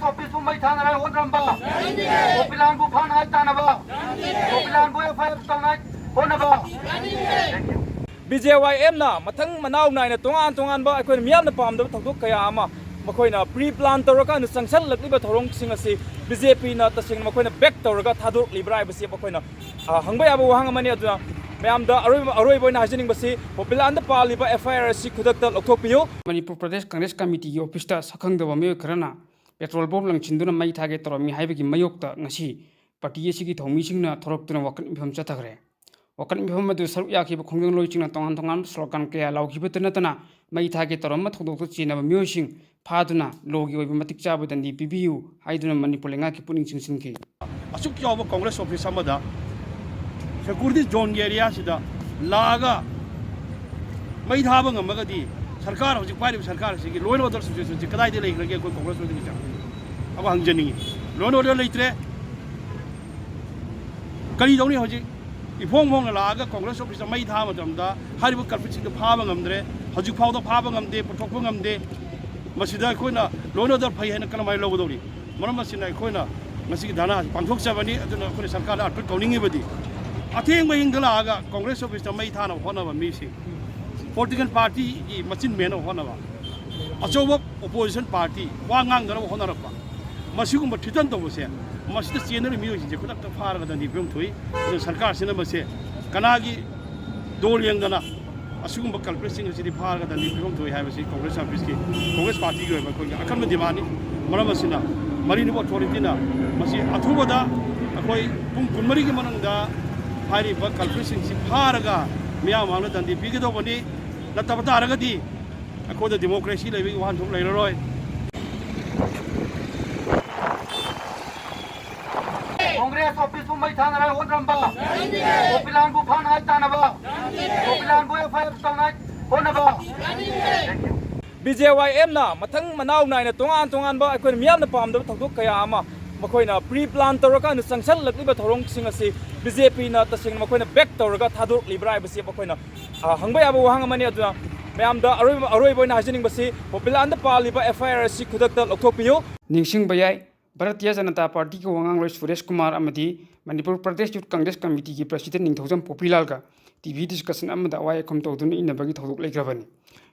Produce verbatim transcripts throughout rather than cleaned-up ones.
ꯑꯣꯐꯤꯁꯄꯨ ꯃꯩ ꯊꯥꯅꯉꯥꯏ ꯍꯣꯠꯅꯔꯝꯕ, ꯄꯣꯄꯤꯂꯥꯟꯕꯨ ꯐꯥꯅꯉꯥꯏ ꯇꯥꯟꯅꯕ, ꯄꯣꯄꯤꯂꯥꯟꯕꯨ ꯑꯦꯐ ꯑꯥꯏ ꯑꯥꯔ ꯇꯧꯅꯉꯥꯏ ꯍꯣꯠꯅꯕ꯫ ꯕꯤ ꯖꯦ ꯋꯥꯏ ꯑꯦꯝꯅ ꯃꯊꯪ ꯃꯅꯥꯎ ꯅꯥꯏꯅ ꯇꯣꯉꯥꯟ ꯇꯣꯉꯥꯟꯕ ꯑꯩꯈꯣꯏꯅ ꯃꯤꯌꯥꯝꯅ ꯄꯥꯝꯗꯕ ꯊꯧꯗꯣꯛ ꯀꯌꯥ ꯑꯃ ꯃꯈꯣꯏꯅ ꯄ꯭ꯔꯤ ꯄ꯭ꯂꯥꯟ ꯇꯧꯔꯀꯥꯟꯗ ꯆꯪꯁꯜꯂꯛꯂꯤꯕ ꯊꯧꯔꯝꯁꯤꯡ ꯑꯁꯤ ꯕꯤ ꯖꯦ ꯄꯤꯅ ꯇꯁꯦꯡꯅ ꯃꯈꯣꯏꯅ ꯕꯦꯛ ꯇꯧꯔꯒ ꯊꯥꯗꯣꯔꯛꯂꯤꯕ꯭ꯔꯥ ꯍꯥꯏꯕꯁꯤ ꯃꯈꯣꯏꯅ, ꯑ, ꯍꯪꯕ ꯌꯥꯕ ꯋꯥꯍꯪ ꯑꯃꯅꯤ꯫ ꯑꯗꯨꯅ ꯃꯌꯥꯝꯗ ꯑꯔꯣꯏꯕ, ꯑꯔꯣꯏꯕ ꯑꯣꯏꯅ ꯍꯥꯏꯖꯅꯤꯡꯕꯁꯤ, ꯄꯣꯄꯤꯂꯥꯟꯗ ꯄꯥꯜꯂꯤꯕ ꯑꯦꯐ ꯑꯥꯏ ꯑꯥꯔ ꯑꯁꯤ ꯈꯨꯗꯛꯇ ꯂꯧꯊꯣꯛꯄꯤꯌꯨ꯫ ꯃꯅꯤꯄꯨꯔ ꯄ꯭ꯔꯗꯦꯁ ꯀꯪꯒ꯭ꯔꯦꯁ ꯀꯃꯤꯇꯤꯒꯤ ꯑꯣꯐꯤꯁꯇ ꯁꯛꯈꯪꯗꯕ ꯃꯤꯑꯣꯏ ꯈꯔꯅ ꯄꯦꯇ꯭ꯔꯣꯜ ꯕꯣꯝ ꯂꯪꯁꯤꯟꯗꯨꯅ ꯃꯩ ꯊꯥꯒꯦ ꯇꯧꯔꯝꯃꯤ ꯍꯥꯏꯕꯒꯤ ꯃꯥꯌꯣꯛꯇ ꯉꯁꯤ ꯄꯥꯔꯇꯤ ꯑꯁꯤꯒꯤ ꯊꯧꯃꯤꯁꯤꯡꯅ ꯊꯣꯔꯛꯇꯨꯅ ꯋꯥꯀꯠ ꯃꯤꯐꯝ ꯆꯠꯊꯈ꯭ꯔꯦ꯫ ꯋꯥꯀꯠ ꯃꯤꯐꯝ ꯑꯗꯨ ꯁꯔꯨꯛ ꯌꯥꯈꯤꯕ ꯈꯣꯡꯖꯪꯂꯣꯏꯁꯤꯡꯅ ꯇꯣꯉꯥꯟ ꯇꯣꯉꯥꯟꯕ ꯁ꯭ꯂꯣꯒꯥꯟ ꯀꯌꯥ ꯂꯥꯎꯈꯤꯕꯇ ꯅꯠꯇꯅ ꯃꯩ ꯊꯥꯒꯦ ꯇꯧꯔꯝꯕ ꯊꯧꯗꯣꯛꯇ ꯆꯦꯟꯅꯕ ꯃꯤꯑꯣꯏꯁꯤꯡ ꯐꯥꯗꯨꯅ ꯂꯣꯒꯤ ꯑꯣꯏꯕ ꯃꯇꯤꯛ ꯆꯥꯕ ꯗꯟꯗꯤ ꯄꯤꯕꯤꯌꯨ ꯍꯥꯏꯗꯨꯅ ꯃꯅꯤꯄꯨꯔ ꯂꯩꯉꯥꯛꯀꯤ ꯄꯨꯛꯅꯤꯡ ꯆꯤꯡꯁꯤꯟꯈꯤ꯫ ꯑꯁꯨꯛ ꯆꯥꯎꯕ ꯀꯣꯡꯒ꯭ꯔꯦꯁ ꯑꯣꯐꯤꯁ ꯑꯃꯗ ꯁꯦꯀ꯭ꯌꯨꯔꯤꯇꯤ ꯖꯣꯟꯒꯤ ꯑꯦꯔꯤꯌꯥꯁꯤꯗ ꯂꯥꯛꯑꯒ ꯃꯩ ꯊꯥꯕ ꯉꯝꯃꯒꯗꯤ ꯁꯔꯀꯥꯔ, ꯍꯧꯖꯤꯛ ꯄꯥꯏꯔꯤꯕ ꯁꯔꯀꯥꯔ ꯑꯁꯤꯒꯤ law and order situation ꯁꯤ ꯀꯗꯥꯏꯗ ꯂꯩꯈ꯭ꯔꯒꯦ? ꯑꯩꯈꯣꯏ ꯀꯣꯡꯒ꯭ꯔꯦꯁ ꯑꯣꯏꯕꯒꯤ ꯆꯥꯡ ꯑꯃ ꯍꯪꯖꯅꯤꯡꯉꯤ꯫ Law and order ꯂꯩꯇ꯭ꯔꯦ, ꯀꯔꯤ ꯇꯧꯅꯤ? ꯍꯧꯖꯤꯛ ꯏꯐꯣꯡ ꯐꯣꯡꯅ ꯂꯥꯛꯑꯒ ꯀꯣꯡꯒ꯭ꯔꯦꯁ ꯑꯣꯐꯤꯁꯇ ꯃꯩ ꯊꯥꯕ ꯃꯇꯝꯗ ꯍꯥꯏꯔꯤꯕ culpritꯁꯤꯡꯗꯨ ꯐꯥꯕ ꯉꯝꯗ꯭ꯔꯦ, ꯍꯧꯖꯤꯛ ꯐꯥꯎꯗ ꯐꯥꯕ ꯉꯝꯗꯦ, ꯄꯨꯊꯣꯛꯄ ꯉꯝꯗꯦ꯫ ꯃꯁꯤꯗ ꯑꯩꯈꯣꯏꯅ law and order ꯐꯩ ꯍꯥꯏꯅ ꯀꯔꯝꯍꯥꯏꯅ ꯂꯧꯒꯗꯧꯔꯤ? ꯃꯔꯝ ꯑꯁꯤꯅ ꯑꯩꯈꯣꯏꯅ ꯉꯁꯤꯒꯤ ꯙꯔꯅꯥ ꯑꯁꯤ ꯄꯥꯡꯊꯣꯛꯆꯕꯅꯤ꯫ ꯑꯗꯨꯅ ꯑꯩꯈꯣꯏꯅ ꯁꯔꯀꯥꯔꯗ appeal ꯇꯧꯅꯤꯡꯉꯤꯕꯗꯤ, ꯑꯊꯦꯡꯕ ꯑꯍꯤꯡꯗ ꯂꯥꯛꯑꯒ ꯀꯣꯡꯒ꯭ꯔꯦꯁ ꯑꯣꯐꯤꯁꯇ ꯃꯩ ꯊꯥꯅꯕ ꯍꯣꯠꯅꯕ ꯃꯤꯁꯤꯡ, political partyꯒꯤ ꯃꯆꯤꯟ ꯃꯦꯟꯅꯕ ꯍꯣꯠꯅꯕ, ꯑꯆꯧꯕ opposition party ꯋꯥ ꯉꯥꯡꯗꯅꯕ ꯍꯣꯠꯅꯔꯛꯄ, ꯃꯁꯤꯒꯨꯝꯕ threaten ꯇꯧꯕꯁꯦ, ꯃꯁꯤꯗ ꯆꯦꯟꯅꯔꯤꯕ ꯃꯤꯑꯣꯏꯁꯤꯡꯁꯦ ꯈꯨꯗꯛꯇ ꯐꯥꯔꯒ ꯗꯟꯗꯤ ꯄꯤꯐꯝ ꯊꯣꯛꯏ꯫ ꯑꯗꯨꯅ ꯁꯔꯀꯥꯔꯁꯤꯅ ꯃꯁꯦ ꯀꯅꯥꯒꯤ ꯗꯣꯜ ꯌꯦꯡꯗꯅ ꯑꯁꯤꯒꯨꯝꯕ culpritꯁꯤꯡ ꯑꯁꯤꯗꯤ ꯐꯥꯔꯒ ꯗꯟꯗꯤ ꯄꯤꯐꯝ ꯊꯣꯛꯏ ꯍꯥꯏꯕꯁꯤ ꯀꯣꯡꯒ꯭ꯔꯦꯁ ꯑꯣꯐꯤꯁꯀꯤ, ꯀꯣꯡꯒ꯭ꯔꯦꯁ ꯄꯥꯔꯇꯤꯒꯤ ꯑꯣꯏꯕ ꯑꯩꯈꯣꯏꯒꯤ ꯑꯀꯟꯕ demandꯅꯤ꯫ ꯃꯔꯝ ꯑꯁꯤꯅ ꯃꯔꯤꯅꯨ ꯑꯣꯊꯣꯔꯤꯇꯤꯅ ꯃꯁꯤ ꯑꯊꯨꯕꯗ ꯑꯩꯈꯣꯏ ꯄꯨꯡ ꯀꯨꯟꯃꯔꯤꯒꯤ ꯃꯅꯨꯡꯗ ꯍꯥꯏꯔꯤꯕ culpritꯁꯤꯡꯁꯤ ꯐꯥꯔꯒ ꯃꯤꯌꯥꯝ ꯃꯥꯡꯗ ꯗꯟꯗꯤ ꯄꯤꯒꯗꯧꯕꯅꯤ꯫ ꯅꯠꯇꯕ ꯇꯥꯔꯒꯗꯤ ꯑꯩꯈꯣꯏꯗ democracy ꯂꯩꯕꯒꯤ ꯋꯥꯍꯟꯊꯣꯛ ꯂꯩꯔꯔꯣꯏ꯫ ꯀꯣꯡꯒ꯭ꯔꯦꯁ ꯑꯣꯐꯤꯁꯄꯨ ꯃꯩ ꯊꯥꯅꯉꯥꯏ ꯍꯣꯠꯅꯔꯝꯕ, ꯄꯣꯄꯤꯂꯥꯟꯕꯨ ꯐꯥꯅꯉꯥꯏ ꯇꯥꯟꯅꯕ, ꯄꯣꯄꯤꯂꯥꯟꯕꯨ ꯑꯦꯐ ꯑꯥꯏ ꯑꯥꯔ ꯇꯧꯅꯉꯥꯏ ꯍꯣꯠꯅꯕ꯫ ꯕꯤ ꯖꯦ ꯋꯥꯏ ꯑꯦꯝꯅ ꯃꯊꯪ ꯃꯅꯥꯎ ꯅꯥꯏꯅ ꯇꯣꯉꯥꯟ ꯇꯣꯉꯥꯟꯕ ꯑꯩꯈꯣꯏꯅ ꯃꯤꯌꯥꯝꯅ ꯄꯥꯝꯗꯕ ꯊꯧꯗꯣꯛ ꯀꯌꯥ ꯑꯃ ꯃꯈꯣꯏꯅ ꯄ꯭ꯔꯤ ꯄ꯭ꯂꯥꯟ ꯇꯧꯔꯀꯥꯟꯗ ꯆꯪꯁꯜꯂꯛꯂꯤꯕ ꯊꯧꯔꯝꯁꯤꯡ ꯑꯁꯤ ꯕꯤ ꯖꯦ ꯄꯤꯅ ꯇꯁꯦꯡꯅ ꯃꯈꯣꯏꯅ ꯕꯦꯛ ꯇꯧꯔꯒ ꯊꯥꯗꯣꯔꯛꯂꯤꯕ꯭ꯔꯥ ꯍꯥꯏꯕꯁꯤ ꯃꯈꯣꯏꯅ, ꯑ, ꯍꯪꯕ ꯌꯥꯕ ꯋꯥꯍꯪ ꯑꯃꯅꯤ꯫ ꯑꯗꯨꯅ ꯃꯌꯥꯝꯗ ꯑꯔꯣꯏꯕ ꯑꯔꯣꯏꯕ ꯑꯣꯏꯅ ꯍꯥꯏꯖꯅꯤꯡꯕꯁꯤ, ꯄꯣꯄꯤꯂꯥꯟꯗ ꯄꯥꯜꯂꯤꯕ F I R ꯑꯁꯤ ꯈꯨꯗꯛꯇ ꯂꯧꯊꯣꯛꯄꯤꯌꯨ꯫ ꯅꯤꯡꯁꯤꯡꯕ ꯌꯥꯏ, ꯚꯥꯔꯇꯤꯌ ꯖꯅꯇꯥ ꯄꯥꯔꯇꯤꯒꯤ ꯋꯥꯉꯥꯡꯂꯣꯏ ꯁꯨꯔꯦꯁ ꯀꯨꯃꯥꯔ ꯑꯃꯗꯤ ꯃꯅꯤꯄꯨꯔ ꯄ꯭ꯔꯗꯦꯁ ꯌꯨꯠ ꯀꯪꯒ꯭ꯔꯦꯁ ꯀꯃꯤꯇꯤꯒꯤ ꯄ꯭ꯔꯁꯤꯗꯦꯟ ꯅꯤꯡꯊꯧꯖꯝ ꯄꯣꯄꯤꯂꯥꯜꯒ T V discussion ꯑꯃꯗ ꯑꯋꯥ ꯌꯥꯈꯨꯝ ꯇꯧꯗꯨꯅ ꯏꯟꯅꯕꯒꯤ ꯊꯧꯗꯣꯛ ꯂꯩꯈ꯭ꯔꯕꯅꯤ꯫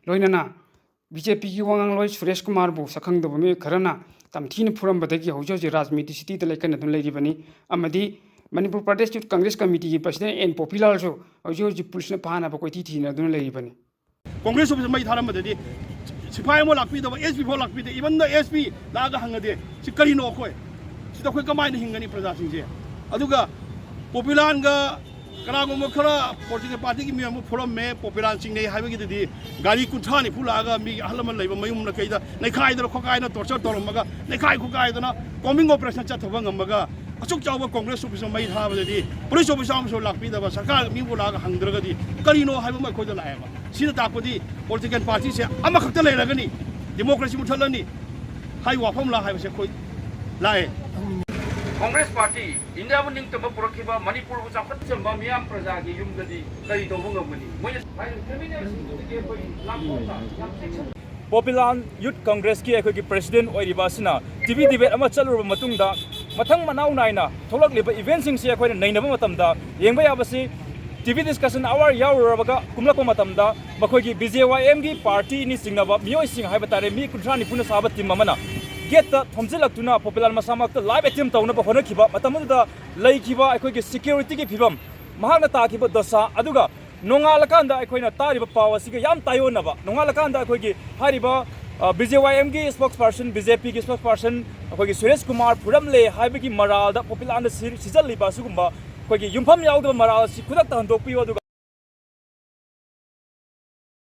ꯂꯣꯏꯅꯅ B J Pꯒꯤ ꯋꯥꯉꯥꯡꯂꯣꯏ ꯁꯨꯔꯦꯁ ꯀꯨꯃꯥꯔꯕꯨ ꯁꯛꯈꯪꯗꯕ ꯃꯤꯑꯣꯏ ꯈꯔꯅ ꯇꯝꯊꯤꯅ ꯐꯨꯔꯝꯕꯗꯒꯤ ꯍꯧꯖꯤꯛ ꯍꯧꯖꯤꯛ ꯔꯥꯖꯅꯤꯇꯤ ꯁꯤꯇꯤꯗ ꯂꯩꯈꯠꯅꯗꯨꯅ ꯂꯩꯔꯤꯕꯅꯤ ꯑꯃꯗꯤ ꯃꯅꯤꯄꯨꯔ ꯄ꯭ꯔꯗꯦꯁ ꯌꯨꯠ ꯀꯪꯒ꯭ꯔꯦꯁ ꯀꯃꯤꯇꯤꯒꯤ ꯄ꯭ꯔꯁꯤꯗꯦꯟ ꯑꯦꯟ ꯄꯣꯄꯤꯂꯥꯜꯁꯨ ꯍꯧꯖꯤꯛ ꯍꯧꯖꯤꯛ ꯄꯨꯂꯤꯁꯅ ꯐꯥꯅꯕ ꯀꯣꯏꯊꯤ ꯊꯤꯅꯗꯨꯅ ꯂꯩꯔꯤꯕꯅꯤ꯫ ꯀꯣꯡꯒ꯭ꯔꯦꯁ ꯑꯣꯐꯤꯁ ꯃꯩ ꯊꯥꯔꯝꯕꯗꯗꯤ ꯁꯤꯐꯥꯏ ꯑꯃ ꯂꯥꯛꯄꯤꯗꯕ, S P ꯐꯥꯎ ꯂꯥꯛꯄꯤꯗꯦ, even the S P ꯂꯥꯛꯑꯒ ꯍꯪꯉꯗꯤ ꯁꯤ ꯀꯔꯤꯅꯣ ꯑꯩꯈꯣꯏ, ꯁꯤꯗ ꯑꯩꯈꯣꯏ ꯀꯃꯥꯏꯅ ꯍꯤꯡꯒꯅꯤ ꯄ꯭ꯔꯖꯥꯁꯤꯡꯁꯦ? ꯑꯗꯨꯒ ꯄꯣꯄꯤꯂꯥꯟꯒ ꯀꯅꯥꯒꯨꯝꯕ ꯈꯔ ꯄꯣꯂꯤꯇꯤꯀꯦꯜ ꯄꯥꯔꯇꯤꯒꯤ ꯃꯤ ꯑꯃ ꯐꯨꯔꯝꯃꯦ, ꯄꯣꯄꯤꯂꯥꯟ ꯆꯤꯡꯅꯩ ꯍꯥꯏꯕꯒꯤꯗꯨꯗꯤ ꯒꯥꯔꯤ ꯀꯨꯟꯊ꯭ꯔꯥ ꯅꯤꯐꯨ ꯂꯥꯛꯑꯒ ꯃꯤꯒꯤ ꯑꯍꯜ ꯂꯃꯟ ꯂꯩꯕ ꯃꯌꯨꯝꯅ ꯀꯩꯗ ꯅꯩꯈꯥꯏꯗꯅ ꯈꯣꯠꯀꯥꯏꯅ ꯇꯣꯔꯆꯔ ꯇꯧꯔꯝꯃꯒ ꯅꯩꯈꯥꯏ ꯈꯣꯠꯀꯥꯏꯗꯅ ꯀꯣꯝꯕꯤꯡ ꯑꯣꯄꯔꯦꯁꯟ ꯆꯠꯊꯕ ꯉꯝꯃꯒ ꯑꯁꯨꯛ ꯆꯥꯎꯕ ꯀꯣꯡꯒ꯭ꯔꯦꯁ ꯑꯣꯐꯤꯁ ꯑꯃ ꯃꯩ ꯊꯥꯕꯗꯗꯤ ꯄꯨꯂꯤꯁ ꯑꯣꯐꯤꯁꯥꯔ ꯑꯃꯁꯨ ꯂꯥꯛꯄꯤꯗꯕ, ꯁꯔꯀꯥꯔ ꯃꯤꯕꯨ ꯂꯥꯛꯑꯒ ꯍꯪꯗ꯭ꯔꯒꯗꯤ ꯀꯔꯤꯅꯣ ꯍꯥꯏꯕ ꯑꯃ ꯑꯩꯈꯣꯏꯗ ꯂꯥꯛꯑꯦꯕ꯫ ꯁꯤꯅ ꯇꯥꯛꯄꯗꯤ ꯄꯣꯂꯤꯇꯤꯀꯦꯜ ꯄꯥꯔꯇꯤꯁꯦ ꯑꯃꯈꯛꯇ ꯂꯩꯔꯒꯅꯤ ꯗꯦꯃꯣꯀ꯭ꯔꯦꯁꯤ ꯃꯨꯠꯊꯠꯂꯅꯤ ꯍꯥꯏ ꯋꯥꯐꯝꯂꯥ ꯍꯥꯏꯕꯁꯦ ꯑꯩꯈꯣꯏ ꯂꯥꯛꯑꯦ꯫ ꯀꯣꯡꯒ꯭ꯔꯦꯁ ꯄꯥꯔꯇꯤ ꯏꯟꯗꯤꯌꯥꯕꯨ ꯅꯤꯡꯇꯝꯕ ꯄꯨꯔꯛꯈꯤꯕ, ꯃꯅꯤꯄꯨꯔꯕꯨ ꯆꯥꯎꯈꯠꯆꯝꯕ ꯃꯤꯌꯥꯝ ꯄ꯭ꯔꯖꯥꯒꯤ ꯌꯨꯝꯗꯗꯤ ꯀꯔꯤ ꯇꯧꯕ ꯉꯝꯒꯅꯤ? ꯃꯣꯏꯅ ꯍꯥꯏꯔꯤꯕ ꯀ꯭ꯔꯤꯃꯤꯅꯦꯜꯁꯤꯡꯗꯨꯗꯒꯤ ꯑꯩꯈꯣꯏ ꯂꯥꯞꯊꯣꯛꯅ ꯌꯥꯝ ꯆꯦꯛꯁꯤꯟꯅ ꯄꯣꯄꯤꯂꯥꯟ ꯌꯨꯠ ꯀꯪꯒ꯭ꯔꯦꯁꯀꯤ ꯑꯩꯈꯣꯏꯒꯤ ꯄ꯭ꯔꯁꯤꯗꯦꯟ ꯑꯣꯏꯔꯤꯕ ꯑꯁꯤꯅ T V debate ꯑꯃ ꯆꯠꯂꯨꯔꯕ ꯃꯇꯨꯡꯗ, ꯃꯊꯪ ꯃꯅꯥꯎ ꯅꯥꯏꯅ ꯊꯣꯛꯂꯛꯂꯤꯕ eventꯁꯤꯡꯁꯤ ꯑꯩꯈꯣꯏꯅ ꯅꯩꯅꯕ ꯃꯇꯝꯗ ꯌꯦꯡꯕ ꯌꯥꯕꯁꯤ, T V discussion hour ꯌꯥꯎꯔꯨꯔꯕꯒ ꯀꯨꯝꯂꯛꯄ ꯃꯇꯝꯗ ꯃꯈꯣꯏꯒꯤ B J Y Mꯒꯤ ꯄꯥꯔꯇꯤꯅꯤ ꯆꯤꯡꯅꯕ ꯃꯤꯑꯣꯏꯁꯤꯡ ꯍꯥꯏꯕ ꯇꯥꯔꯦ, ꯃꯤ ꯀꯨꯟꯊ꯭ꯔꯥ ꯅꯤꯐꯨꯅ ꯁꯥꯕ team ꯑꯃꯅ gateꯇ ꯊꯣꯝꯖꯤꯜꯂꯛꯇꯨꯅ ꯄꯣꯄꯤꯂꯥꯟ ꯃꯁꯥꯃꯛꯇ live attempt ꯇꯧꯅꯕ ꯍꯣꯠꯅꯈꯤꯕ ꯃꯇꯝ ꯑꯗꯨꯗ ꯂꯩꯈꯤꯕ ꯑꯩꯈꯣꯏꯒꯤ securityꯒꯤ ꯐꯤꯕꯝ, ꯃꯍꯥꯛꯅ ꯇꯥꯈꯤꯕ ꯗꯣꯁꯥ, ꯑꯗꯨꯒ ꯅꯣꯡꯉꯥꯜꯂꯀꯥꯟꯗ ꯑꯩꯈꯣꯏꯅ ꯇꯥꯔꯤꯕ ꯄꯥꯎ ꯑꯁꯤꯒ ꯌꯥꯝ ꯇꯥꯏꯑꯣꯟꯅꯕ, ꯅꯣꯡꯉꯥꯜꯂꯀꯥꯟꯗ ꯑꯩꯈꯣꯏꯒꯤ ꯍꯥꯏꯔꯤꯕ, ꯑ, B J Y Mꯒꯤ spokesperson, B J Pꯒꯤ spokesperson ꯑꯩꯈꯣꯏꯒꯤ ꯁꯨꯔꯦꯁ ꯀꯨꯃꯥꯔ ꯐꯨꯔꯝꯂꯦ ꯍꯥꯏꯕꯒꯤ ꯃꯔꯥꯜꯗ ꯄꯣꯄꯤꯂꯥꯟꯗ ꯁꯤ-, ꯁꯤꯖꯜꯂꯤꯕ ꯑꯁꯤꯒꯨꯝꯕ ꯑꯩꯈꯣꯏꯒꯤ ꯌꯨꯝꯐꯝ ꯌꯥꯎꯗꯕ ꯃꯔꯥꯜ ꯑꯁꯤ ꯈꯨꯗꯛꯇ ꯍꯟꯗꯣꯛꯄꯤꯌꯨ, ꯑꯗꯨꯒ